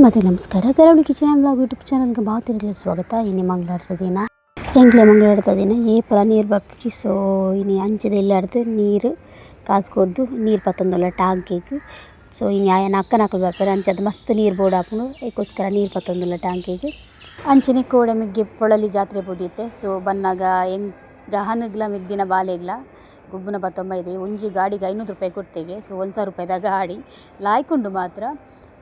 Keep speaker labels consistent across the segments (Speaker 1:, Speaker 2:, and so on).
Speaker 1: ಮತ್ತೆ ನಮಸ್ಕಾರ. ಕರಾವಳಿ ಕಿಚನ್ ಆ್ಯಂಡ್ ವ್ಲಾಗ್ ಯೂಟ್ಯೂಬ್ ಚಾನಲ್ಗೆ ಬಾತಿರಲಿ ಸ್ವಾಗತ. ಇನಿ ಮಂಗಳಾಡ್ತ ದಿನ, ಎಂಕ್ಲೆ ಮಂಗಳಾಡ್ತ ದಿನ ಏಪಲ ನೀರು ಬರ್ಪುಜಿ. ಸೊ ಇನಿ ಅಂಚದ ಇಲ್ಲಾಡ್ದು ನೀರು ಕಾಸು ಕೊರ್ದು ನೀರು ಪತ್ತೊಂದುಲ್ಲ ಟ್ಯಾಂಕಿಗ್. ಸೊ ಇನಿ ಆಯನ ಅಕ್ಕನಕುಲು ಬರ್ಪೆರ್, ಅಂಚದ ಮಸ್ತ್ ನೀರು ಬೋಡಾಪುಂಡು, ಐಕೋಸ್ಕರ ನೀರು ಪತ್ತೊಂದುಲ್ಲ ಟ್ಯಾಂಕಿಗ್. ಅಂಚನೆ ಕೋಡೆ ಮಿಗ್ಗೆ ಪೊಳಲಿ ಜಾತ್ರೆ ಪೋದಿತ್ತೆ. ಸೊ ಬನ್ನಗ ಎಂಕ್ ಗಹನಗ್ಲ ಮಿಗ್ದಿನ ಬಾಲೆಗ್ಲ ಗೊಬ್ಬುನ ಪತ್ತೊಂಬ ಇದೆ. ಒಂಜಿ ಗಾಡಿಗೆ 500 ರೂಪಾಯಿ ಕೊರ್ತೆಗೆ. ಸೊ 1000 ರೂಪಾಯಿದ ಗಾಡಿ ಲಾಯ್ಕುಂಡು ಮಾತ್ರ.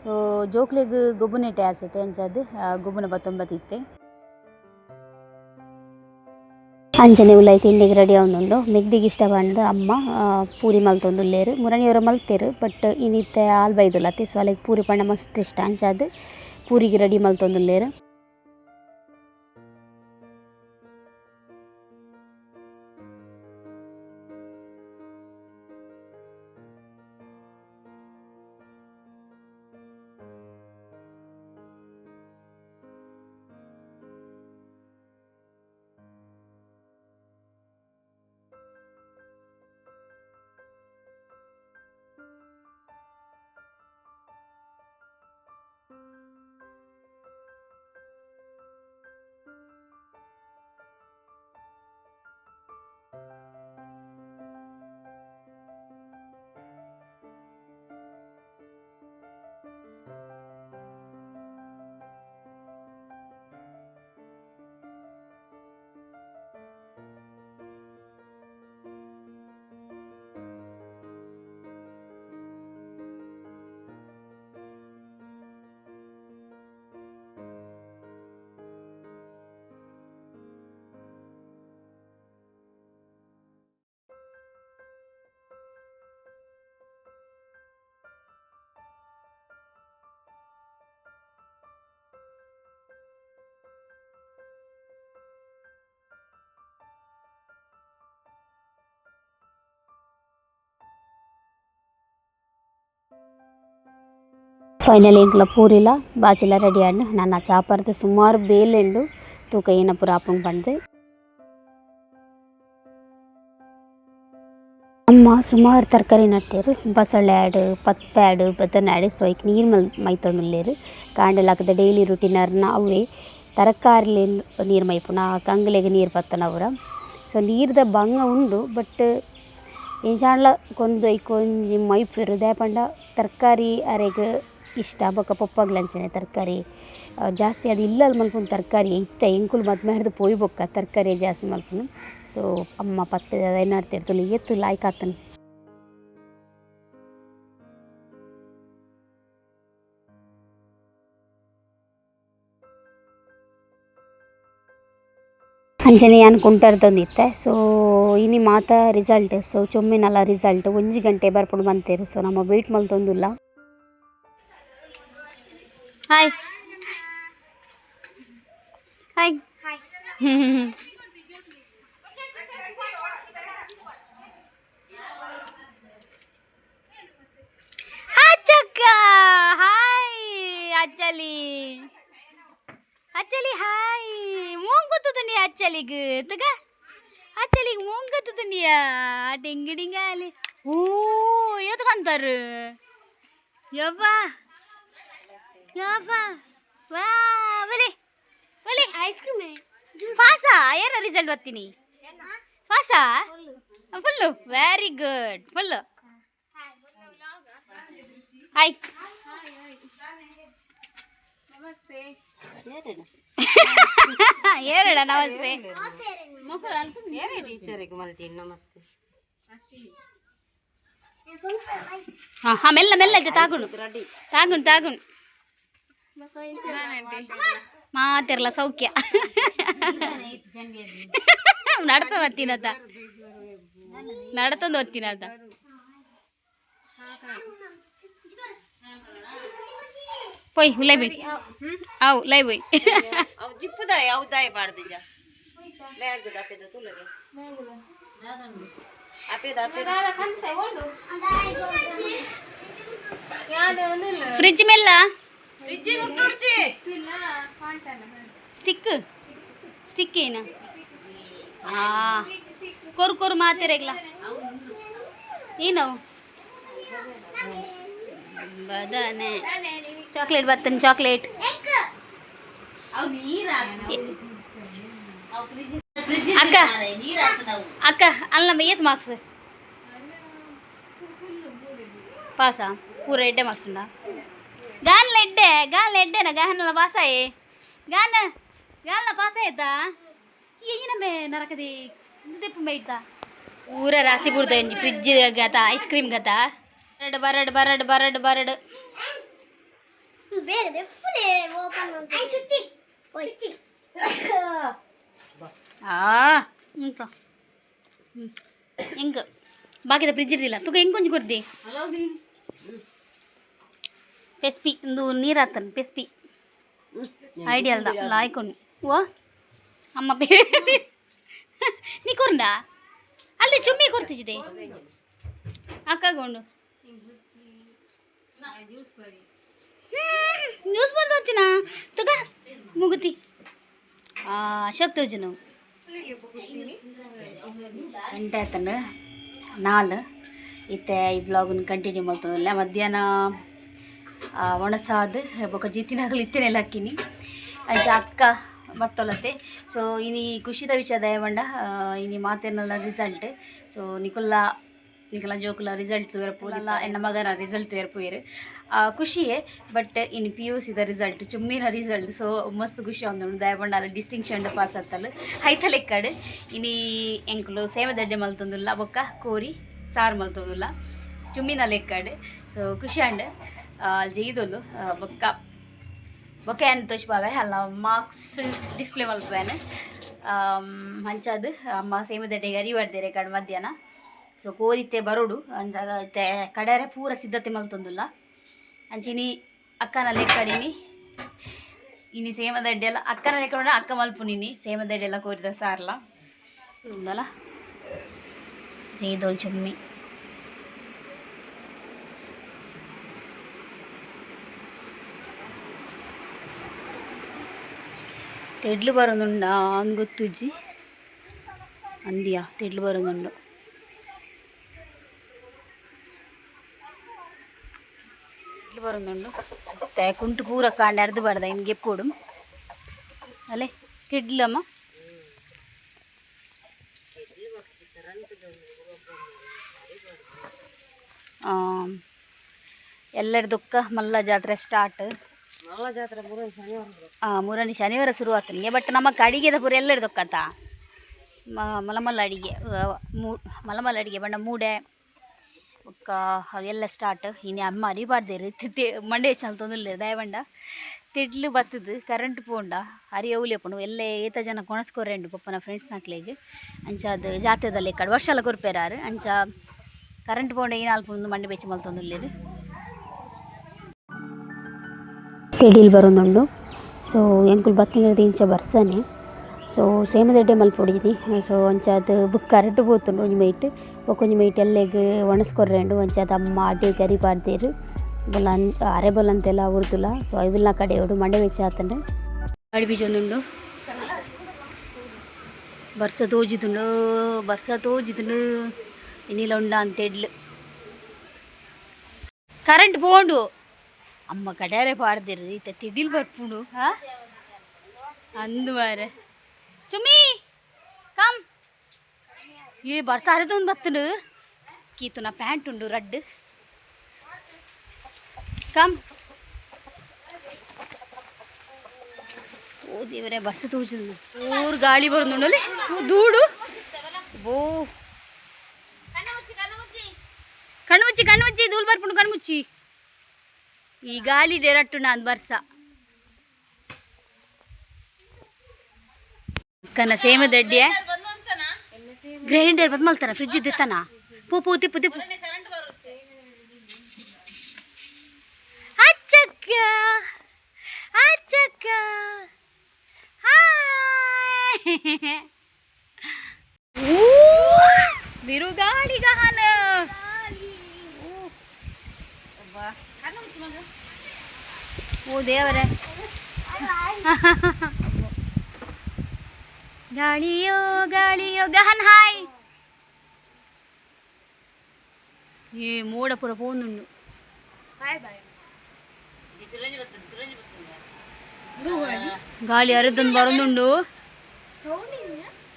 Speaker 1: ಸೊ ಜೋಕ್ಲೆಗ್ ಗೊಬ್ಬುನೆಟೆ ಆಸೆತೆ, ಅಂಚಾದ್ ಗೊಬ್ಬುನ ಪತ್ತೊಂಬತ್ತಿತ್ತೆ. ಅಂಚನೆ ಉಲಾಯಿ ತಿಂಡಿಗೆ ರೆಡಿ ಆವೊಂದುಂಡು. ಮೆಗ್ದಿಗ್ ಇಷ್ಟ ಪಂದ್ ಅಮ್ಮ ಪೂರಿ ಮಲ್ತೊಂದುಲ್ಲೆರ್. ಮುರಣಿಯವರು ಮಲ್ತೆರ್, ಬಟ್ ಇನಿತ್ತೆ ಆಲ್ ಬೈದುಲತೆ. ಸೊ ಅಲೆಗ್ ಪೂರಿ ಪಂಡ ಮಸ್ತ್ ಇಷ್ಟ, ಅಂಚಾದ್ ಪೂರಿಗೆ ರೆಡಿ ಮಲ್ತೊಂದುಲ್ಲೆರ್. ಫೈನಲಿ ಎಂಕ್ಲ ಪೂರಿಲ ಬಾಜಿಲ ರೆಡಿ ಆಂಡ್. ನನ ಚಾಪರ್ದು ಸುಮಾರು ಬೇಲೆಂಡು ತೂಕ ಏನ ಪೂರ ಆಪುಂಡು ಪಂದ್. ಅಮ್ಮ ಸುಮಾರು ತರಕಾರಿ ನಡ್ತೇರು, ಬಸಳೆ ಆಡ್, ಪಪ್ಪೆ ಆಡ್, ಬದನೆ ಆಡ್. ಸೊ ಐಕ್ ನೀರು ಮೈತೊಂದುಲ್ಲೆರ್. ಕಾಂಡೆ ಲಾಕುದ ಡೈಲಿ ರುಟೀನ್ ಅರ್ನ ಅವ್ವೆ ತರಕಾರಿಲೆ ನೀರು ಮೈಪುನ, ಕಂಗ್ಲೆಗ್ ನೀರು ಪತ್ತುನ ಪೂರ. ಸೊ ನೀರ್ದ ಬಂಗ ಉಂಡು, ಬಟ್ ಎಂಚಾಂಡಲ ಕೊಂದು ಐಕ್ ಒಂಜಿ ಮೈಪೆರ್. ದಾಯೆ ಪಂಡ ತರಕಾರಿ ಅರೆಗ್ ಇಷ್ಟ, ಬೊಕ ಪೊಪ್ಪಗ್ಲ ಅಂಚನೆ ತರಕಾರಿ ಜಾಸ್ತಿ ಅದು ಇಲ್ಲಲ್ ಮಲ್ಪುನ ತರಕಾರಿ ಇತ್ತೆ ಎಂಕುಲು ಮದ್ಮೆ ಆದ್ ಪೋಯಿ ಬೊಕ್ಕ ತರಕಾರಿ ಜಾಸ್ತಿ ಮಲ್ಪುನು. ಸೊ ಅಮ್ಮ ಪತ್ತೆ ನಡ್ತೆರ್ ತೂಲೆ ಏತ್ ಲಾಯ್ಕ್ ಆತುಂಡು. ಅಂಚನೆ ಯಾನ್ ಕುಂಟರ್ದೊಂದಿತ್ತೆ. ಸೊ ಇನಿ ಮಾತ ರಿಸಲ್ಟ್, ಸೊ ಚೊಮ್ಮಿನಲ ರಿಸಲ್ಟ್ 1 ಗಂಟೆ ಬರ್ಪುಂಡು ಪಂತೆರ್. ಸೊ ನಮ ವೇಟ್ ಮಲ್ತೊಂದುಲ್ಲ.
Speaker 2: ಹಾಯ್ ಹಾಯ್ ಅಚ್ಚಕ್ಕ ಹಾಯ್ ಅಚ್ಚಲಿ ಅಚ್ಚಲಿ ಹಾಯ್ ಮೂಂಗುತ್ತುಂಡಿ ಅಚ್ಚಲಿಗ್ ತಗ ಅಚ್ಚಲಿಗ್ ಮೂಂಗುತ್ತುಂಡಿಯಾ ಡಿಂಗ್ ಡಿಂಗಾಲಿ ಓ ಏತ್ಕಂತಾರು ಯವ್ವ ಯವ್ವ ವಾ ಒಲೆ ಒಲೆ
Speaker 3: ಐಸ್ ಕ್ರೀಮ್
Speaker 2: ಪಾಸಾ ಏನ ರಿಸಲ್ಟ್ ಬರ್ತೀನಿ ಪಾಸಾ full very good full hi ಏರಡ namaste.
Speaker 4: Namaste.
Speaker 2: ಹಾಂ ಹಾಂ ಮೆಲ್ಲ ಮೆಲ್ಲ ತಾಗುಣು ತಾಗುಣು ತಾಗುಣು ಮಾತಿರಲ್ಲ ಸೌಖ್ಯ ನಡ್ತ ಬರ್ತೀನತ ನಡ್ತಂದು ಬರ್ತೀನತ ಪೊಯ್ ಉಲೈ ಬೈ ಅವು ಲೈ ಬೈ
Speaker 4: ಅವು ಜಿಪ್ಪುದಾಯ ಅವು ದಾಯ ಪಾಡ್ದಿಜ ಬ್ಯಾಗ್ ಅಪೇದ ತುಲಗೆ ಅಪೇದ ಅಪೇದ.
Speaker 2: ಫ್ರಿಜ್ ಮೆಲ್ಲ
Speaker 4: ಫ್ರಿಜ್ ಮುಟ್ಟುಡ್ಚಿ.
Speaker 2: ಸ್ಟಿಕ್ ಸ್ಟಿಕ್ ಏನ ಆ ಕೊರು ಕೊರು ಮಾತಿರಗ್ಲ ಏನವು. ಬದನೆ ಚಾಕ್ಲೇಟ್ ಬತ್ತನ್ ಚಾಕ್ಲೇಟ್. ಅಕ್ಕ ಅಕ್ಕ ಅಲ್ಲ, ಏತ್ ಮಾರ್ಕ್ಸ್ ಪಾಸಾ? ಪೂರ ಎಡ್ಡೆ ಮಾರ್ಕ್ಸ್ ಉಂಡಾ? ಗಾನ್ಲ ಎಡ್ಡೆ, ಗಾನ್ಲ ಎಡ್ಡೆನ? ಗಾನ್ಲ ಪಾಸಾಯೆ? ಗಾನ ಗಾನ್ಲ ಪಾಸ್ ಆಯ್ತಾ? ಏನಮ್ಮೆ ನರಕದಿ ದೆಪ್ಪು ಮೈತಾ ಊರ ರಾಸಿ ಬುಡ್ದ ಒಂಜಿ ಫ್ರಿಜ್ ಗತ ಐಸ್ ಕ್ರೀಮ್ ಗತ ಬರಡ್ ಬರಡ್ ಬರಡ್ ಬರಡ್ ಬರಡ್. ಆ ಇಂತ ಎಂಕ್ ಬಾಕಿದ ಫ್ರಿಜ್ ಇರ್ದಿಲ್ಲ ತುಗ ಎಂಕೊಂಜಿ ಕೊರ್ದಿ ಪೆಸ್ಪಿ ಇಂದು ನೀರಾತನ್ ಪೆಸ್ಪಿ ಐಡಿಯಲ್ದ ಲಾಯ್ಕೊಂಡು ಓ ಅಮ್ಮ ಬೇ ನೀ ಕೊರಂಡ ಅಲ್ಲಿ ಚುಮ್ಮಿ ಕೊಡ್ತಿದ್ದೆ ಅಕ್ಕಗೊಂಡು ನ್ಯೂಸ್ ಬರ್ದೋತಿನ ತುಗ ಮುಗುತಿ. ಆ ಅಶೋಕ್ ತೋಜು ನಾವು ಗಂಟೆ ಆತಂಡ ನಾಲ್. ಇತ್ತೆ ಈ ಬ್ಲಾಗನ್ನು ಕಂಟಿನ್ಯೂ ಮಲ್ತೊಂದುಲ್ಲೆ. ಮಧ್ಯಾಹ್ನ ಒಣಸಾದ್ ಬೊಕ ಜಿತ್ತಿನಾಗಲು ಇತ್ತೆನೆಲ್ಲ ಹಾಕಿನಿ. ಅಂಚ ಅಕ್ಕ ಬತ್ತೊಲತೆ. ಸೊ ಇನಿ ಖುಷಿದ ವಿಷಯ ದಯವಂಡ ಇನಿ ಮಾತೆರ್ನಲ ರಿಸಲ್ಟ್. ಸೊ ನಿಕುಲ್ಲ ನಿಕಲ ಜೋಕುಲ ರಿಸಲ್ಟ್ ತೂಯರ, ಎನ್ನ ಮಗನ ರಿಸಲ್ಟ್ ತೂಯರ ಪೋಯೆರ್, ಖುಷಿಯೇ. ಬಟ್ ಇನಿ ಪಿಯುಸಿದ ರಿಸಲ್ಟ್, ಚುಮ್ಮಿನ ರಿಸಲ್ಟ್. ಸೊ ಮಸ್ತ್ ಖುಷಿ ಆವೊಂದುಂಡು. ದಯಪಂಡ ಡಿಸ್ಟಿಂಕ್ಷನ್ ಪಾಸ್ ಆತಲ್ ಹೈತ ಲೆಕ್ಕಡ್. ಇನಿ ಎಂಕುಲು ಸೇಮದಡ್ಡೆ ಮಲ್ತೊಂದುಲ್ಲ, ಬೊಕ್ಕ ಕೋರಿ ಸಾರು ಮಲ್ತೊಂದುಲ್ಲ ಚುಮ್ಮಿನ ಲೆಕ್ಕಡ್. ಸೊ ಖುಷಿ ಆಂಡ್ ಜೈದೊಲು. ಬೊಕ್ಕ ಬೊಕ್ಕ ಏನ್ ತೋಜ್ಪಾವೆ ಅಲ್ಲ, ಮಾರ್ಕ್ಸ್ ಡಿಸ್ಪ್ಲೇ ಮಲ್ಪುವೆನ್. ಅಂಚಾದ್ ಅಮ್ಮ ಸೇಮದಡ್ಡೆಗೆ ಅರಿ ಪಾಡ್ದೆರ್ ಕಡ್ ಮಧ್ಯಾಹ್ನ. ಸೊ ಕೋರಿತ್ತೆ ಬರೋಡು. ಅಂಚಾದ್ ಇತ್ತೆ ಕಡೆರೆ ಪೂರ ಸಿದ್ಧತೆ ಮಲ್ತೊಂದುಲ್ಲ. ಅಂಚಿನಿ ಅಕ್ಕನ ಲೆಕ್ಕಡಿನಿ ಇನಿ ಸೇಮದಡ್ಡೆ ಎಲ್ಲ ಅಕ್ಕನ ಲೆಕ್ಕ ಅಕ್ಕ ಮಲ್ಪುನಿನಿ ಸೇಮದಡ್ಡೆ ಎಲ್ಲ ಕೋರಿದ ಸಾರ್ಲ ಉಂದಲ ಜೈದೋಲ್ ಚುಮ್ಮಿ. ತೆಡ್ಲು ಬರೋದುಂಡ ಅಂದ್ ಗೊತ್ತುಜ್ಜಿ ಅಂದಿಯಾ ತೆಡ್ಲು ಬರೋದುಂಡು. ತೆಡ್ಲು ಬರೋದುಂಡು. ಸುತ್ತೆ ಕುಂಟು ಪೂರ ಕಾಂಡ ಅರ್ದು ಬಾರ್ದ ಇನ್ಗೆ ಎಪ್ಪೋಡು ಅಲ್ಲೇ ತೆಡ್ಲಮ್ಮ. ಎಲ್ಲರದೊಕ್ಕ ಮಲ್ಲ ಜಾತ್ರೆ ಸ್ಟಾರ್ಟ್.
Speaker 4: ಮಲ್ಲ ಜಾತ್ರೆ ಮೂರನೇ ಶನಿವಾರ.
Speaker 2: ಮೂರನೇ ಶನಿವಾರ ಶುರು ಆಗ್ತದೆ. ಬಟ್ ನಮ್ಮ ಅಡಿಗೆದ ಪೂರ ಎಲ್ಲರದೊಕ್ಕತ ಮಲ್ಲ ಮಲ್ಲ ಅಡಿಗೆ, ಮಲ್ಲ ಮಲ್ಲ ಅಡಿಗೆ ಬಣ್ಣ ಮೂಡೆ ಬೊಕ್ಕ ಅವೆಲ್ಲ ಸ್ಟಾರ್ಟ್. ಇನಿ ಅಮ್ಮ ಅರಿ ಪಾಡ್ದೇರು ಮಂಡೆ ಚಲ್ತೊಂದುಲ್ಲೆರ್ ದಯವಂಡ ತಿಡ್ಲು ಬತ್ತದು ಕರೆಂಟ್ ಪೋಂಡ ಅರಿ ಅವ್ಲು ಪುಂಡು. ಎಲ್ಲೆ ಏತ ಜನ ಕೊಣಸ್ಕೊರೆಂಡು ಪಪ್ಪನ ಫ್ರೆಂಡ್ಸ್ ನಕ್ಲೆಗ್. ಅಂಚಾದ್ ಜಾತ್ರೆದ ಲೆಕ್ಕಡ್ ವರ್ಷಲ ಕೊರ್ಪೆರ್. ಅಂಚ ಕರೆಂಟ್ ಪೋಂಡ ಏನಾಲ್ಪುಂಡು ಮಂಡೆ ಬೆಚ್ಚ ಮಲ್ತೊಂದುಲ್ಲೆರ್.
Speaker 1: ತೆಡಿಲ್ ಬರೋದುಂಡು. ಸೊ ಎಂಕುಲು ಬತ್ತಿನ ಇಂಚ ಬರ್ಸನೆ. ಸೊ ಸೇಮದಡ್ಡೆ ಮಲ್ಪೊಡಿದಿ. ಸೊ ಅಂಚಾದ್ ಬುಕ್ ಕರೆಂಟ್ ಪೋತುಂಡು ಒಂಜಿ ಮೈಟ್, ಬೊಕ ಒಂಜಿ ಮೈಟ್ ಎಲ್ಲೆಗ್ ಒಣಸ್ ಕೊರ್ರೆಂಡು. ಅಂಚಾದ್ ಅಮ್ಮ ಅಡ್ಡೆ ಕರಿ ಪಾಡ್ದೆರ್ ಬೊಲ್ಲ ಅರೆ ಬೊಲ್ಲಂತೆಲ್ಲ ಉರುತುಲ. ಸೊ ಐವಿಲ್ನ ಕಡೆಯೋಡು ಮಂಡೆ ಬೆಚ್ಚ ಆತುಂಡು.
Speaker 2: ಗಾಡಿ ಬೀಜೊಂದುಂಡು. ಬರ್ಸ ತೋಜಿದುಂಡು, ಬರ್ಸ ತೋಜಿದುಂಡು. ಇನಿಲ ಉಂಡ ಅಂತೆಡ್ಲು ಕರೆಂಟ್ ಪೋಂಡು. ಅಮ್ಮ ಕಡ್ಯಾರೆ ಪಾಡ್ದೆರ್. ಇತ್ತೆ ತಿಡಿಲ್ ಬರ್ಪುಂಡು. ಹಾ ಅಂದು ಮಾರೆ. ಚುಮ್ಮಿ ಕಮ್. ಏ ಬರ್ಸ ಹರಿದೊಂದು ಬತ್ತುಂಡು. ಕೀತುನ ಪ್ಯಾಂಟ್ ಉಂಡು ರಡ್ಡ್. ಕಮ್. ಓ ದೇವರೇ, ಬರ್ಸ ತೋಜುಂಡು. ಊರು ಗಾಳಿ ಬರೋದುಂಡಲ್ಲಿ ದೂಡು ಬೋ. ಕಣ್ಮುಚ್ಚಿ ಕಣ್ಮುಚ್ಚಿ ಧೂಳು ಬರ್ಪುಂಡು ಕಣ್ಮುಚ್ಚಿ. ಈ ಗಾಳಿ ರಟ್ಟು ನಾನು ಬರ್ಸ ಕನ ಸೇಮದಡ್ಡಿಯ ಗ್ರೈಂಡರ್ ಬಂದ್ ಮಲ್ತಾನ ಫ್ರಿಜ್ ಇದ್ದಿತ್ತಾನ. ಪೂ ಪೂ ತಿಪ್ಪು ತಿಪ್ಪು ಅಚ್ಚಕ್ಕ ಅಚ್ಚಕ್ಕ ಹಾಯ್ ಬಿರುಗಾಳಿ ಗಹನ. ಓ ದೇವರೇ, ಗಾಳಿಯೋ ಗಾಳಿಯೋ. ಗಹನ್ ಹಾಯ್. ಏ ಮೋಡ ಪೂರ ಪೋಂದುಂಡು. ಗಾಳಿ ಅರದೊಂದು ಬರೋದುಂಡು.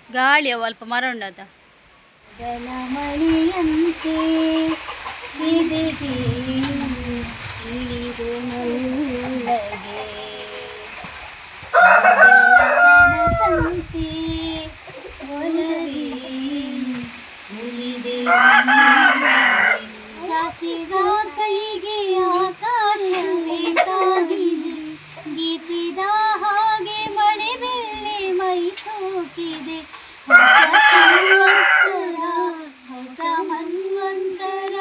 Speaker 2: ಗಾಳಿ ಅವು ಅಲ್ಪ ಮರ ಉಂಡದ. ಮಳೆಯಂತೆ ಎದೆಗೆ ಇಳಿದು ಮೆಲ್ಲಗೆ, ಮೊದಲ ಕನಸಂತೆ ಒಲವೇ ಉಳಿದೆ ಮೆಲ್ಲಗೆ. ಚಾಚಿದ ಕೈಗೆ ಆಕಾಶವೇ ತಾಗಿದೆ, ಗೀಚಿದ ಹಾಗೆ ಮಳೆ ಬೆಳ್ಳಿ ಮೈ ಸೋಕಿದೆ. ಹೊಸ ಸಂವತ್ಸರ, ಹೊಸ ಮನ್ವಂತರ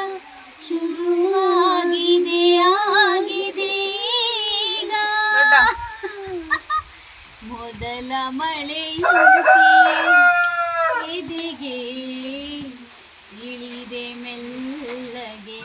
Speaker 2: ಶುರುವಾಗಿದೆ, ಆಗಿದೆ ಈಗ. ಮೊದಲ ಮಳೆಯಂತೆ ಎದೆಗೆ ಇಳಿದೆ ಮೆಲ್ಲಗೆ.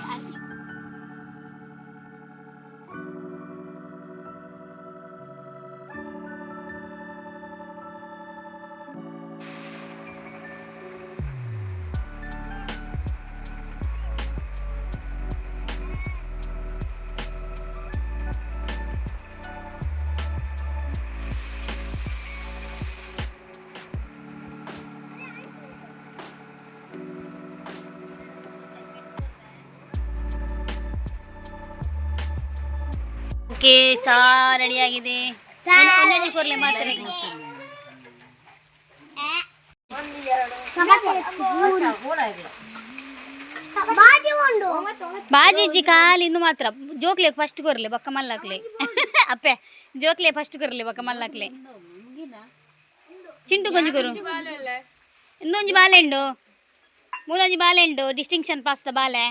Speaker 2: ಓಕೆ, ಚಾ ರೆಡಿಯಾಗಿದೆ. ಒಂದೊಂದು ಕೊರ್ಲೆ ಮಾತ್ರ. ಬಾಜಿಜ್ಜಿ ಖಾಲಿ ಇಂದು ಮಾತ್ರ. ಜೋಕ್ಲೆ ಫಸ್ಟ್ ಕೊರ್ಲೆ, ಬೊಕ್ಕ ಮಲ್ಲಾಕ್ಲೆ. ಅಪ್ಪೆ, ಜೋಕ್ಲೆ ಫಸ್ಟ್ ಕೊರ್ಲೆ, ಬೊಕ್ಕ ಮಲ್ಲಾಕ್ಲೆ. ಚಿಂಟು ಗೊಂಜಿ ಕೊರು. ಇನ್ನೊಂಜಿ ಬಾಲೆಂಡು, ಮೂಲೊಂಜಿ ಬಾಲೆಂಡು. ಡಿಸ್ಟಿಂಕ್ಷನ್ ಪಾಸ್ದ ಬಾಲೆ.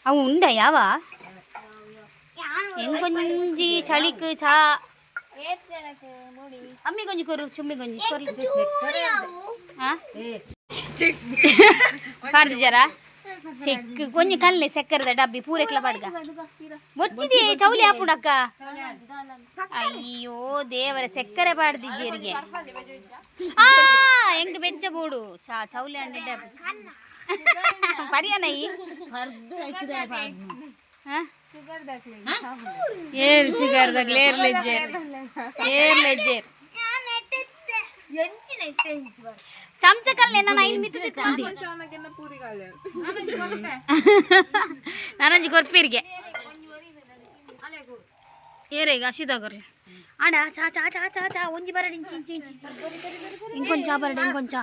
Speaker 2: ಅವು ಉಂಡ ಯಾವ ಎಂಗೊಂಜಿ ಚಳಿಕ್ ಚಾ. ಅಮ್ಮಿ ಗೊಂಜಿ ಕೊರು, ಚುಮ್ಮಿ ಗೊಂಜಿ ಕೊರ್ಲಿ. ಹಾ, ಪಾಡ್ದಿಜಾರ ಸೆಕ್ ಕೊಂಜಿ ಕಲ್ಲೆ ಸಕ್ಕರೆದ ಡಬ್ಬಿ ಪೂರೆಕ್ಲ ಪಾಡ್ಗ. ಬೊಚ್ಚಿದೆ ಚೌಲಿ ಹಾಪುಡಕ್ಕ. ಅಯ್ಯೋ ದೇವರ, ಸಕ್ಕರೆ ಪಾಡ್ದಿಜ್ಜೇರಿಗೆ. ಆ ಎಂಕ್ ಬೆಚ್ಚ ಬೋಡು ಚಾ. ಚೌಲಿ ಅಂಡ ಪರಿಯನ ಈ. ಹಾ? ಏರ್ ಶುಗರ್ ದಾಗ್ಲೆ ಏರ್ ಲೆಜ್ಜೇರ್, ಏರ್ ಲೆಜ್ಜೇರ್. ಚಮಚ ಕಲ್ಲೆ ನಾನು ಐನ್ ಮಿತ್ತು ತಿಕ್ಕಂದಿ. ನಾನಂಜಿ ಕೊರ್ಪೀರಿಗೆ ಏರೇಗ ಅಶಿತ ಕೊರ್ಲೆ. ಆಡ ಚಾ ಚಾ ಚಾ ಚಾ ಚಾ. ಒಂಜಿ ಬರಡಿ, ಇಂಚಿ ಇಂಚಿ ಇಂಚಿ. ಇಂಕೊಂಚ ಬರಡಿ, ಇಂಕೊಂಚ.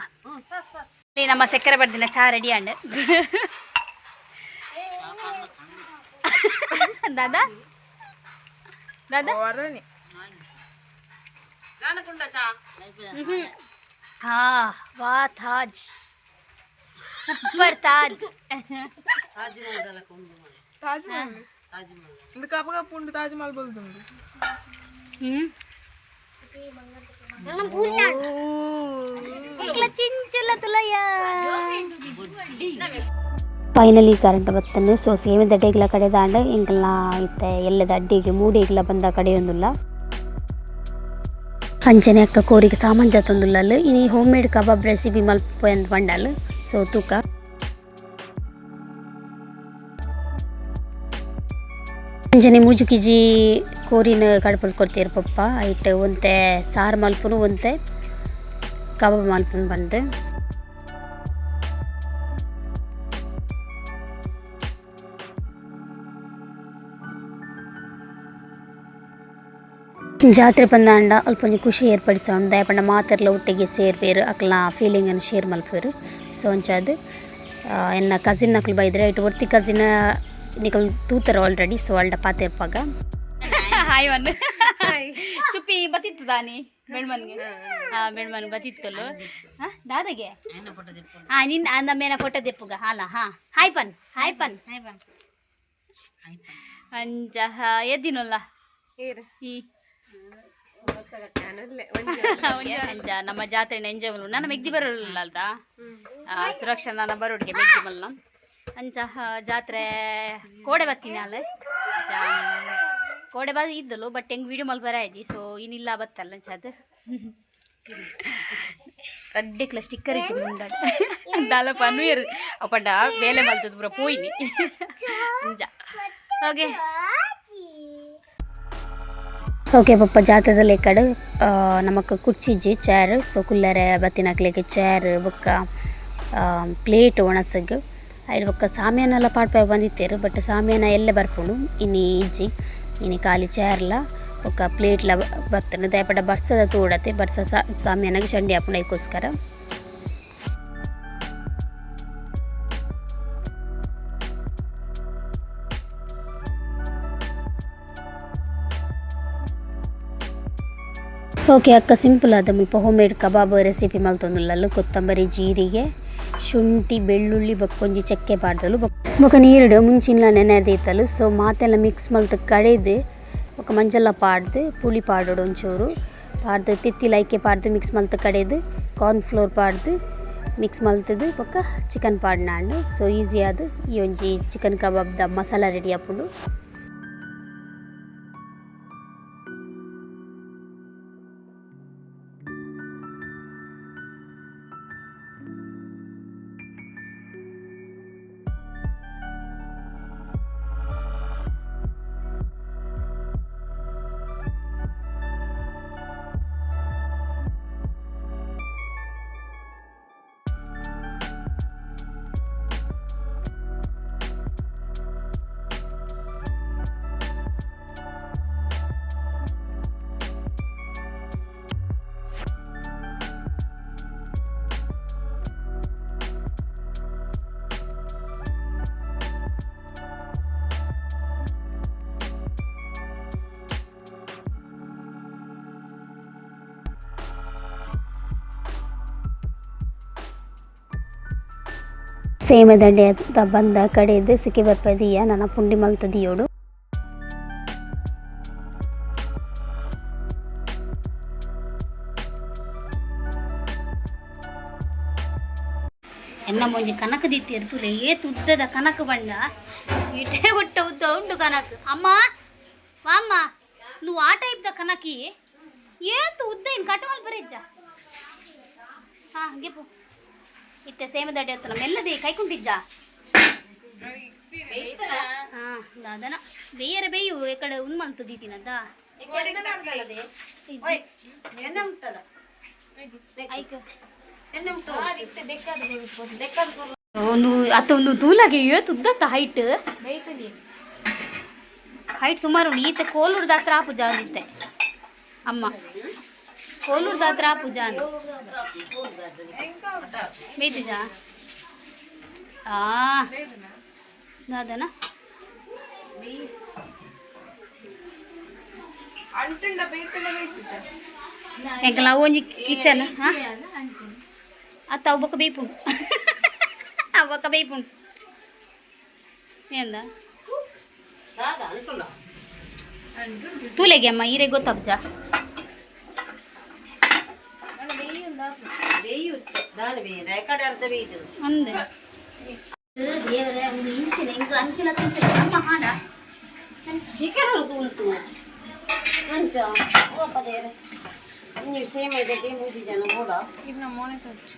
Speaker 2: ಇಲ್ಲಿ ನಮ್ಮ ಸಕ್ಕರೆ ಬರ್ದಿನ ಚಾ ರೆಡಿ ಅಂಡ್. ದಾದಾ, ದಾದಾ. ಹಾ ವಾ, ತಾಜ್, ಸೂಪರ್ ತಾಜ್.
Speaker 3: ಇದು ಕಪ್ಪ ಕಪ್ಪು ಉಂಟು, ತಾಜ್ ಮಹಲ್ ಬಲ್ದುಂಡು.
Speaker 2: ಚಿಂಚುಲ ತುಲಯ.
Speaker 1: Finally current ಬತ್ತಂಡು. ಸೊ ಸೇಮೆ ದಡ್ಡೆಗ್ಲ ಕಡೆ ದಾಂಡ. ಎಂಕಲ್ನ ಇತ್ತೆ ಎಲ್ಲದ ಅಡ್ಡಿಗೆ ಮೂಡಿಗ್ಲ ಬಂದ ಕಡೆಯೊಂದುಲ್ಲ. ಅಂಚನೆ ಅಕ್ಕ ಕೋರಿಗೆ ಸಾಮಾನು ಜತ್ತೊಂದುಲ್ಲಲ್. ಇನಿ ಹೋಮ್ ಮೇಡ್ ಕಬಾಬ್ ರೆಸಿಪಿ ಮಲ್ಪು ಅಂದ್ ಪಂಡಲ್. ಸೊ ತೂಕ. ಅಂಚನೆ 3 ಕೆಜಿ ಕೋರಿನ ಕಡಪುಡ್ದು ಕೊಡ್ತೀರ್ ಪಪ್ಪ. ಐಟ್ ಒಂತೆ ಸಾರು ಮಲ್ಪುನು, ಒಂತೆ ಕಬಾಬ್ ಮಲ್ಪುನು ಪಂದ್. ಜಾತ್ರೆ ಪಂದಾಂಡ ಅಲ್ಪ ಒಂಜಿ ಖುಷಿ ಏರ್ಪಡಿಸೋಣ. ದಾಯೆ ಪಂಡ ಮಾತೆರ್ಲ ಒಟ್ಟಿಗೆ ಸೇರ್ಪೇರು, ಅಕ್ಲ್ನ ಫೀಲಿಂಗನ್ನು ಶೇರ್ ಮಲ್ಪುವೆರ್. ಸೊ ಅಂಚಾದ್ ಎನ್ನ ಕಸಿನ್ ನಕುಲು ಬೈದ್ರೆ. ಐಟ್ ಒರ್ತಿ ಕಸಿನ್ ನಿಕುಲು ತೂತರ್ ಆಲ್ರೆಡಿ. ಸೊ ಅಲ್ಡ ಪಾತೆರ್ಪಾಗ.
Speaker 2: ಹಾಯ್ ಒನ್ ಚುಪ್ಪಿ ಬತ್ತಿತ್ತು ದಾನಿ ಬೆಳ್ಮನ್ಗೆ. ಹಾ, ಬೆಳ್ಮನ್ ಬತ್ತಿತ್ತಲು. ಹಾ, ದಾದಾಗೆ. ಹಾ, ನಿನ್ನ ಅಂದ ಮೇನ ಫೋಟೋ ದೆಪ್ಪುಗ ಹಾಲ. ಹಾ, ಹಾಯ್ ಪನ್, ಹಾಯ್ ಪನ್. ಅಂಚ ಎದ್ದಿನಲ್ಲ ಈ ಅಂಚ ನಮ್ಮ ಜಾತ್ರೆ ಎಂಜಾಯ್ ನನ್ನ ಮೆಗ್ದಿ ಬರೋಲ್ಲ ಅಲ್ದ. ಸುರಕ್ಷಾ ನನ್ನ ಬರೋಡಿಗೆ ಮೆಗ್ದಿ ಮಲ್ಲ. ಅಂಚ ಜಾತ್ರೆ ಕೋಡೆ ಬತ್ತೀನಿ ಅಲ್ಲ. ಕೋಡೆ ಬಾ ಇದ್ದಲು, ಬಟ್ ಹೆಂಗೆ ವೀಡಿಯೋ ಮಲ್ಪರ ಆಯ್ಜಿ. ಸೊ ಇನ್ನಿಲ್ಲ ಬತ್ತಲ್ಲ. ಅಂಚ ಅದು ರಡ್ಡೆಕ್ಲ ಸ್ಟಿಕ್ಕರ್ ಇಜ್ಜಿ ಮುಂಡಾಡ್. ದಾಲ ಪನ್ವೇರು ಅಪ್ಪಂಡ ಬೇಲೆ ಮಲ್ತದ ಪೂರ ಪೋಯಿನಿ ಅಂಚ. ಓಕೆ.
Speaker 1: ಓಕೆ ಪಪ್ಪ, ಜಾತ್ರೆದ ಲೆಕ್ಕಡ್ ನಮಕ್ ಕುರ್ಚಿಜ್ಜಿ, ಚೇರ್. ಸೊ ಕುಲ್ಲರೆ ಬತ್ತಿನಕ್ಲೆಗ್ ಚೇರ್ ಬೊಕ್ಕ ಪ್ಲೇಟ್ ಒಣಸಗ್. ಐಡ್ ಬೊಕ್ಕ ಸಾಮಿಯಾನೆಲ್ಲ ಪಾಡ್ಪೆ ಬಂದಿತ್ತೆರ್, ಬಟ್ ಸಾಮಿಯಾನ ಎಲ್ಲೆ ಬರ್ಪುಂಡು, ಇನಿ ಇಜ್ಜಿ. ಇನಿ ಖಾಲಿ ಚೇರ್ಲ ಬೊಕ್ಕ ಪ್ಲೇಟ್ಲ ಬತ್ತುಂಡು. ದಾಯೆ ಪಂಡ ಬರ್ಸದ ತೂವೊಡತೆ, ಬರ್ಸ ಸಾಮಿಯಾನಗ್ ಚಂಡಿ ಆಪುಂಡು, ಐಕೋಸ್ಕರ. ಓಕೆ, ಅಕ್ಕ ಸಿಂಪಲ್ ಆದ ಮುಲ್ಪ ಹೋಮ್ ಮೇಡ್ ಕಬಾಬ್ ರೆಸಿಪಿ ಮಲ್ತೊಂದುಲ್ಲಲ್. ಕೊತ್ತಂಬರಿ, ಜೀರಿಗೆ, ಶುಂಠಿ, ಬೆಳ್ಳುಳ್ಳಿ ಬೊಕ್ಕೊಂಜಿ ಚಕ್ಕೆ ಪಾಡ್ದಲು. ಬೊಕ್ಕ ನೀರುಡು ಮುಂಚಿನ ನೆನೆ ದೀತಲು. ಸೊ ಮಾತೆಲ್ಲ ಮಿಕ್ಸ್ ಮಲ್ತ್ ಕಡೆದು, ಬೊಕ್ಕ ಮಂಜಲ್ಲ ಪಾಡ್ದು, ಪುಳಿ ಪಾಡೋಡು ಒಂಚೂರು ಪಾಡ್ದು, ತಿತ್ತಿ ಲೈಕೆ ಪಾಡ್ದು, ಮಿಕ್ಸ್ ಮಲ್ತ್ ಕಡೆದು, ಕಾರ್ನ್ ಫ್ಲೋರ್ ಪಾಡ್ದು ಮಿಕ್ಸ್ ಮಲ್ತದು, ಬೊಕ್ಕ ಚಿಕನ್ ಪಾಡ್ನಾಂಡು. ಸೊ ಈಸಿ ಆದ್ ಈ ಒಂಜಿ ಚಿಕನ್ ಕಬಾಬ್ದ ಮಸಾಲ ರೆಡಿ ಆಪುಂಡು. ಸೇಮೆದಂಡೆ ಬಂದ ಕಡೆದು ಸಿಕ್ಕಿ ಬರ್ಪದಿಯ ನನ ಪುಂಡಿ ಮಲ್ತ್ ದಿಯೋಡು.
Speaker 2: ಎನ್ನ ಒಂಜಿ ಕನಕ ದಿತ್ತೇರು ತೂಲೆ, ಏತ್ ಉದ್ದದ ಕನಕ ಬಂಡ, ಇಟೇ ಹುಟ್ಟ ಉದ್ದ ಉಂಡು ಕನಕ. ಅಮ್ಮ ವಾಮ್ಮ, నువ్వు ಆ ಟೈಪ್ the ಕನಕಿ. ಏತ್ ಉದ್ದ ಇನ್ ಕಟ್ಟಮಲ್ ಬರೆಜ್ಜ. ಹಾ ಗೆಪ್ಪು ಇತ್ತೆ ಸೇಮದಡ್ಡೆ ಹೊತ್ತನ ಮೆಲ್ಲದೆ ಕೈಕುಂಟಿಜ್ಜ. ಹಾ ದಾದನ ಬೇಯರ ಬೇಯು ಎಕಡೆ ಉಂದ್ ಮಲ್ತು ದೀತಿನದ್ದ.
Speaker 4: ಎಣ್ಣೆ ಮುಟ್ಟದ.
Speaker 2: ಐಕ್
Speaker 4: ಎಣ್ಣೆ ಮುಟ್ಟ.
Speaker 2: ಒಂದು ಅತ್ತ ಒಂದು ತೂಲಾಗೆ ಏತ್ ಉದ್ದತ್ತ. ಹೈಟ್ ಹೈಟ್ ಸುಮಾರು ಉಂಡು. ಈತ ಕೋಲೂರ್ದ ಹತ್ರ ಆಪುಜ ಅಂದಿತ್ತೆ ಅಮ್ಮ, ಕೋಲೂರ್ದ ಹತ್ರ ಆಪುಜ ಅಂದ್ ಬೇತಿಜ. ಆ ದಾದನ.
Speaker 3: ಅಂಟುಂಡ ಬೇತಲ ಬೇತಿಜ.
Speaker 2: ಎಂಕಲ ಒಂಜಿ ಕಿಚನ್. ಹಾ ಅತ್ತ ಅವು ಬೊಕ್ಕ ಬೇಯ್ಪುಂಡು, ಅವು ಬೊಕ್ಕ ಬೇಯ್ಪುಂಡು ಎಂದ.
Speaker 4: ದಾದ ಅಂಟುಂಡ.
Speaker 2: ತೂಲೆಗೆ ಅಮ್ಮ ಈರೆ ಗೊತ್ತಾಬ್ಜ.
Speaker 4: ಬೇಯುತ್ತೆ ದಾನ ಬೇಯ್ದ ಕಡೆ ಅರ್ಧ ಬೇಯ್ದು.
Speaker 2: ಅಂದೆ ದೇವರೇ, ಒಂದು ಇಂಚಿನ ಎಂಕಲ ಅಂಚಿನ ತಿಂಚಿನ ನಮ್ಮ ಹಾಡ.
Speaker 4: ಚಿಕನ್ ಉಂಟು ಅಂಚ ಓಪದೇರೆ ನೀವು ಸೇಮ್ ಇದೆ ಮೂರು ಜನ ಕೂಡ.
Speaker 3: ಇನ್ನು ಮೋನೆ ಚೊಚ್ಚು.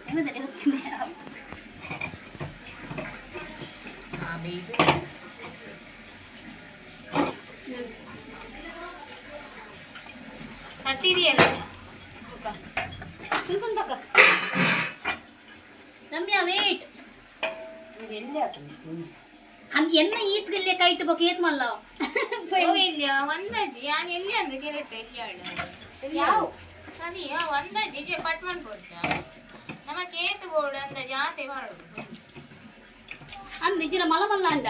Speaker 2: ಸೇಮದಲ್ಲಿ ಹೋಗ್ತೀನಿ.
Speaker 3: ಬೇಯ್ದು. ತಟ್ಟಿದೆಯಲ್ಲ.
Speaker 2: ತಿಳ್ಕೊಂಡ್ ರಮ್ಯಾ, ವೇಟ್.
Speaker 4: ಇದು ಎಲ್ಲಿ ಆತದೆ?
Speaker 2: ಅಂದ್ ಎನ್ನ ಈತ್ಗಿಲ್ಲೆ ಕೈಟ್ ಬೊಕ ಏತ್ ಮಲ್ಲ.
Speaker 3: ಒಂದಾಜಿ ಯಾನ್ ಎಲ್ಲಿ ಅಂದ ಕೆರೆತ್ತೆ ಎಲ್ಲಿ
Speaker 2: ಯಾವ
Speaker 3: ಅದೇ ಒಂದಾಜಿ ಜೆ ಪಟ್ ಮಾಡ್ಕೊಡ್ತ ನಮ್ಮ ಕೇತು ಬೋರ್ಡ್ ಅಂದಾಜಿ ಆತೆ ಮಾಡೋದು.
Speaker 2: ಅಂದ್ ಇಜಿನ ಮಲ ಮಲ್ಲ ಅಂಡ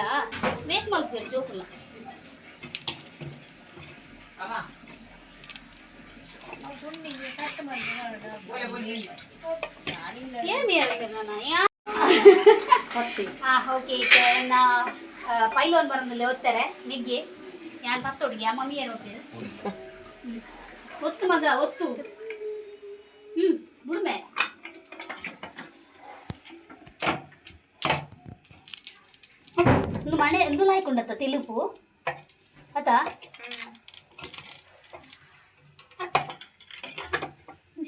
Speaker 2: ವೇಸ್ಟ್ ಮಲ್ಪೇರು ಜೋಕುಲ್ಲ.
Speaker 3: ಗುಂಡಿಗೆ ಕಟ್ ಮಾಡಿ ಮಾಡೋದು.
Speaker 2: ಏನ್ ಮೇರ್ ನಾನು ಯಾ. ಹಾ ಓಕೆ, ನಾ ಪೈಲೋನ್ ಬರಂದಿಲ್ಲ ಒತ್ತಾರೆ ಮಿಗ್ಗಿ. ಯಾನ್ ಪತ್ತೊಡ್ಗೆ ಆ ಮಮ್ಮಿ ಏನು ಒತ್ತಿರು. ಒತ್ತು ಮಗ ಒತ್ತು. ಬುಡ್ಮೆ. ಒಂದು ಮಣೆ ಎಂದು ಲಾಯ್ಕೊಂಡತ್ತ ತೆಲುಪು ಅತ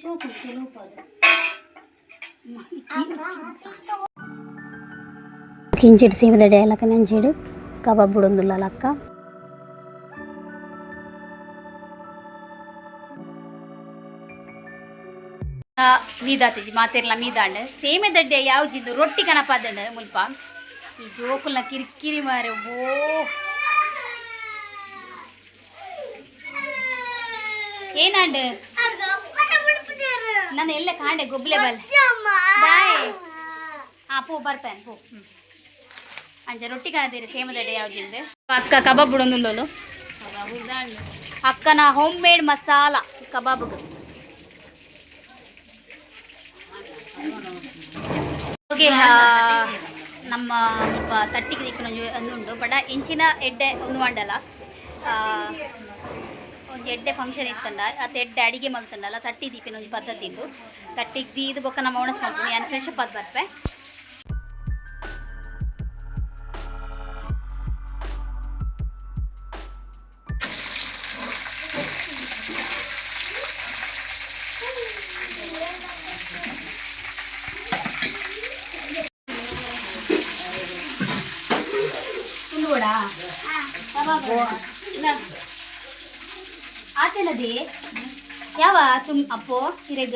Speaker 2: ಶೋಕು ತೆಲುಪು ಅದು.
Speaker 1: ಕಿಂಚಿಡ್ ಸೀಮದಡೆ ಲಕ್ಕ ನಂಚಿಡ್ ಕಬಾಬ್ ಬುಡೊಂದುಲ್ಲ ಲಕ್ಕ.
Speaker 2: ಮೀದಾತಿಜಿ ಮಾತೆರ್ಲ ಮೀದಾಂಡ್ ಸೇಮೆದಡ್ಡೆ ಯಾವ್ಜಿಂದು ರೊಟ್ಟಿ ಕನಪಾದಂಡು ಮುಲ್ಪ. ಈ ಜೋಕುಲ್ನ ಕಿರಿಕಿರಿ ಮಾರೆ ಓ. ಏನಾಂಡ್? ನಾನು ಎಲ್ಲ ಕಾಂಡೆ ಗೊಬ್ಲೆ ಬಲ್ ಬಾಯ್. ಹಾ, ಪೋ, ಬರ್ಪೇನ್ ಪೋ. ಅಂಚ ರೊಟ್ಟಿ ಕಾಣದಿರಿ ಸೇಮದಡ್ಡೆ ಯಾವ್ಜಿಂದು. ಅಕ್ಕ ಕಬಾಬ್ ಬುಡೊಂದುಲ್ಲೋಲು. ಅಕ್ಕನ ಹೋಮ್ ಮೇಡ್ ಮಸಾಲ ಕಬಾಬ್ಗೆ. ಓಕೆ, ನಮ್ಮ ಮುಲ್ಪ ತಟ್ಟಿಗೆ ದಿಕ್ಕುನ ಒಂಜಿ ಉಂದು ಉಂಡು ಬಡ ಇಂಚಿನ ಎಡ್ಡೆ ಒಂದು ಮಂಡಲ ಒಂಜಿ ಎಡ್ಡೆ ಫಂಕ್ಷನ್ ಇತ್ತಂಡ ಅತ್ತ ಎಡ್ಡೆ ಅಡಿಗೆ ಮಲ್ತಂಡಲ್ಲ ತಟ್ಟಿ ದೀಪಿನ ಒಂಜಿ ಪದ್ಧತಿ ಉಂಡು. ತಟ್ಟಿಗೆ ದೀದು ಬೊಕ್ಕ ನಮ್ಮ ಒಣಸ್ ಮಲ್ಪುನಿ. ಯಾನ್ ಫ್ರೆಶ್ ಅಪ್ ಆದ್ ಬರ್ಪೆ. ತುಂಡುವಡಾ ಆತೇನದಿ ಯಾವ ತುಮ್ ಅಪ್ಪೋ ಹಿರೇಗ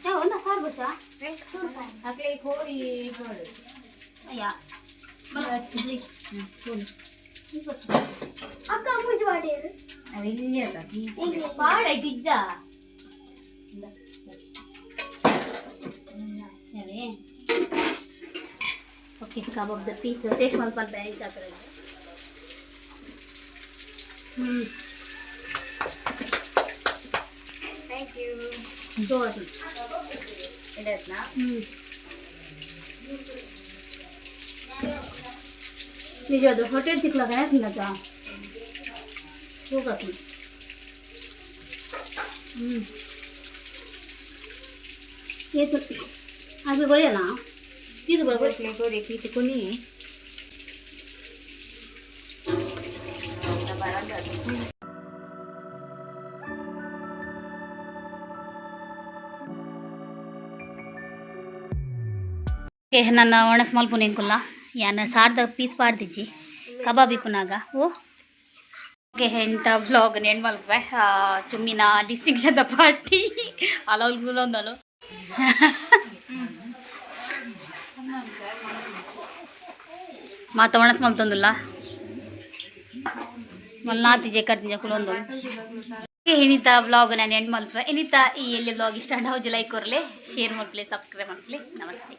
Speaker 2: ಯಾವ ಒಂದ ಸಾರು ಬಸ್ಸ. ಅಯ್ಯ.
Speaker 1: ಅಕ್ಕ ಮುಜು ವಾಡೇರು.
Speaker 2: ಪಾಡ ಇಜ್ಜ. ಓಕೆ, ಕಬಾಬ್ದ ಪೀಸ್ ಟೇಸ್ಟ್ ಮಲ್ಪ ಬ್ಯಾಲೆನ್ಸ್ ಆಗ್ತದೆ.
Speaker 3: Thank you.
Speaker 2: ನಿಜ, ಅದು ಹೋಟೆಲ್ ತಿಕ್ಲಾಗ ತಿನ್ನದ ಹೋಗಕ್ಕೆ. ಏತು ಅದು ಬರೆಯಲ್ಲ ಇದು ಬರಬೇಕು.
Speaker 3: ಕೊನಿ.
Speaker 2: ಓಕೆ, ನನ್ನ ಒಣಸ್ ಮಲ್ಪುನ ಎಂಕುಲ್ಲ ಯಾನ್ ಸಾರ್ದ ಪೀಸ್ ಪಾಡ್ದಿಜ್ಜಿ ಕಬಾಬ್ ಇಪ್ಪುನಾಗ. ಓ ಓಕೆ, ಎಂತ ವ್ಲಾಗ್ ನೆಂಡ್ ಮಲ್ಪೆ. ಚುಮ್ಮಿನ ಡಿಸ್ಟಿಂಕ್ಷನ್ the party ಅಲೌಲ್ ಗುಲೊಂದಲು ಮಾತ ಒಣಸ್ ಮಲ್ತೊಂದುಲ್ಲ ಮಲ್ನಾತಿಜೆ ಕಟ್ತಿಜೆ ಕುಲೊಂದು. ಏನಿತ ವ್ಲಾಗ್ ನಾನು ಎಂಡ್ ಮಲ್ಪೆ. ಏನಿತ ಈ ಎಲ್ಲಿ ವ್ಲಾಗ್ ಇಷ್ಟ ಹೌದು, ಲೈಕ್ ಕೊರ್ಲೆ, ಶೇರ್ ಮಲ್ಪಲೆ, ಸಬ್ಸ್ಕ್ರೈಬ್ ಮಲ್ಪಲೆ. ನಮಸ್ತೆ.